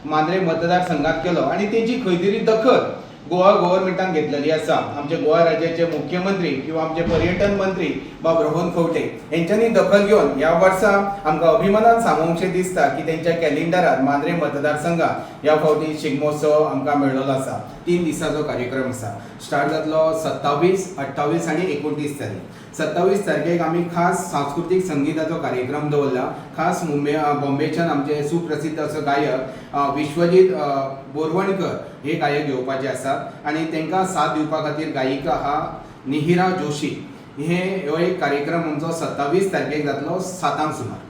मांद्रे मतदारसंघात केलो आनी तेजी खंय तरी दखल गोवा गव्हर्मेंटान घेतलेली आसा. आमचे गोवा राज्याचे मुख्यमंत्री किंवा आमचे पर्यटन मंत्री बाब रोहन खंवटे हेंच्यांनी दखल घेवन ह्या वर्सा आमकां अभिमानान सांगूंकशें दिसता की तेंच्या कॅलेंडरार मांद्रे मतदारसंघात ह्या फावटी शिगमोत्सव आमकां मेळ्ळलो आसा. 3 दिसाचो कार्यक्रम आसा. स्टार्ट जातलो 27, 28 आनी 29 तारीख. 27 तारखेक आमी खास सांस्कृतीक संगीताचो कार्यक्रम दवरला. खास मुंबय बॉम्बेच्यान आमचे सुप्रसिद्ध असो गायक विश्वजीत बोरवणकर हे गायक येवपाचे आसात आनी तांकां साथ दिवपा खातीर गायिका आहा निहिरा जोशी. हे हो एक कार्यक्रम आमचो 27 तारखेक जातलो 7 सुमार.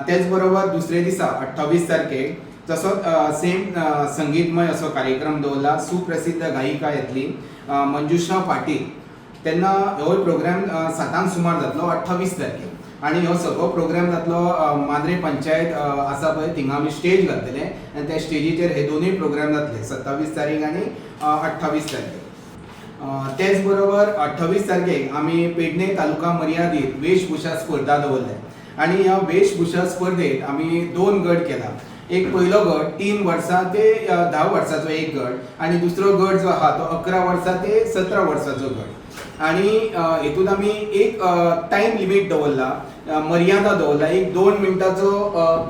तेच बरोबर दुसरे दिसा 28 तारखेक तसोच सेम संगीतमय असो कार्यक्रम दवरला. सुप्रसिद्ध गायिका येतली मंजुषा पाटील. तेन्ना हो प्रोग्राम 7 सुमार जातलो 28 तारखेक आनी हो सगळो प्रोग्राम जातलो मांद्रे पंचायत आसा पळय, थिंगा आमी स्टेज घातलेले आनी त्या स्टेजीचेर हे दोनूय प्रोग्राम जातले, 27 तारीख आनी 28 तारखेक. तेच बरोबर 28 तारखेक आमी पेडणे तालुका मर्यादीत वेशभूषा स्पर्धा दवरल्या आनी ह्या वेशभूषा स्पर्धेत आमी दोन गट केला. एक पयलो गट 3 वर्सां ते 10 वर्साचो एक गट आनी दुसरो गट जो आहा तो 11 वर्सां ते 17 वर्साचो गट. आनी हेतून आमी एक टायम लिमीट दवरला, मर्यादा दवरला, एक 2 मिनटाचो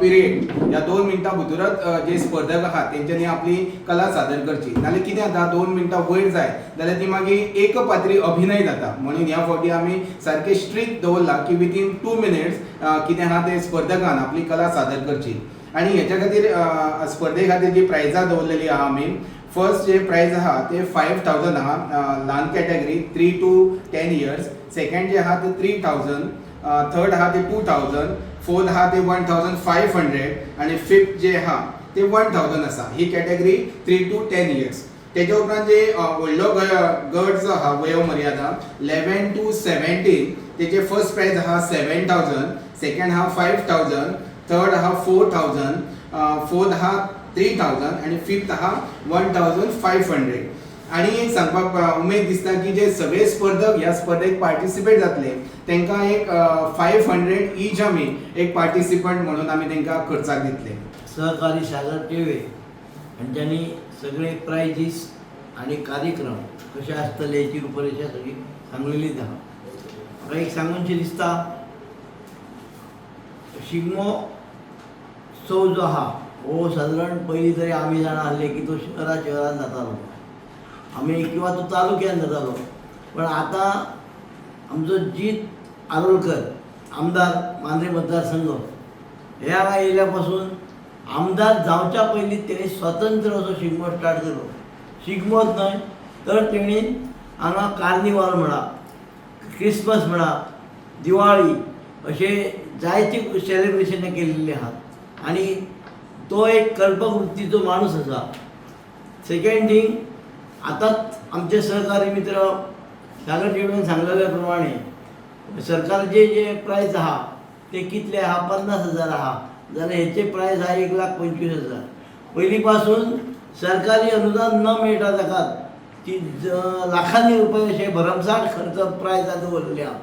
पिरियड. ह्या 2 मिनटां भितरच जे स्पर्धक आहात तेंच्यांनी आपली कला सादर करची. नाल्यार कितें जाता, 2 मिनटां वयर जाय जाल्यार ती मागीर एकपात्री अभिनय जाता. म्हणून ह्या फावटी आमी सारकें स्ट्रिक्ट दवरला की विथीन 2 मिनिट्स कितें आहा ते स्पर्धकान आपली कला सादर करची. आनी हेच्या खातीर स्पर्धे खातीर जी प्रायजां दवरलेली आहा आमी, फर्स्ट जे प्रायज आहा ते 5,000 आहा, ल्हान कॅटेगरी 3 टू 10 इयर्स. सेकंड जे आहा ते 3,000, थर्ड आहा ते 2,000, फोर्थ आहा ते 1,500 आनी फिफ्थ जे आहा ते 1,000 आसा. ही कॅटेगरी 3 टू 10 इयर्स. तेच्या उपरांत जे व्हडलो गट जो आहा, वयो मर्यादा 11 टू 17, तेजे फर्स्ट प्रायज आहा 7,000, सेकंड आहा 5,000, थर्ड आहा 4,000, फोर्थ आहा 3,000 आनी फिफ्थ आहा 1,500. आनी एक सांगपाक उमेद दिसता की जे सगळे स्पर्धक ह्या स्पर्धेक पार्टिसिपेट जातले तांकां एक 500 ईच आमी एक पार्टिसिपंट म्हणून आमी तांकां खर्चाक दितले. सहकारी सागर टेवे हांच्यांनी सगळे प्रायजीस आणि कार्यक्रम कशे आसतले हेची रुपरेशा सगळी सांगलेलीच आहा. म्हाका एक सांगूनशें दिसता, शिगमो उत्सव जो आहा हो सादारण पयलीं तरी आमी जाणा आसले की तो शहरा शहरान जातालो आमी किंवा तो तालुक्यान जातालो, पण आतां आमचो जीत आरोलकर आमदार मांद्रे मतदारसंघ हे हांगा येयल्या पासून, आमदार जावच्या पयलीं तेणी स्वतंत्र असो शिगमो स्टार्ट केलो. शिगमोच न्हय तर तेणी हांगा कार्निवाल म्हणा, क्रिसमस म्हणा, दिवाळी अशे जायते सेलिब्रेशनां केल्लीं आहात आनी तो एक कल्पक वृत्तीचो माणूस आसा. सेकंड थिंग, आतांच आमचे सहकारी मित्र सागर टेवेन सांगलेल्या प्रमाणे सरकारचे जे प्रायस आहा ते कितले आहा, 50,000 आहा जाल्यार हेचे प्रायस आहा 1,25,000. पयलीं पासून सरकारी अनुदान न मेळटा ताका ती लाखांनी रुपये अशे भरमसाठ खर्च प्रायजां दवरलेली आहा.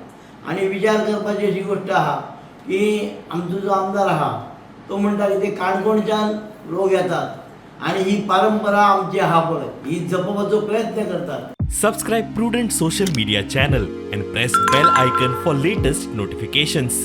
आनी विचार करपाची अशी गोश्ट आहा की आमचो जो आमदार आहा तो म्हणटा की ते काणकोणच्यान लोक येतात आनी ही परंपरा आमची आहा पळय ही जपोवपाचो प्रयत्न करतात. Subscribe Prudent Social Media channel and press bell icon for latest notifications.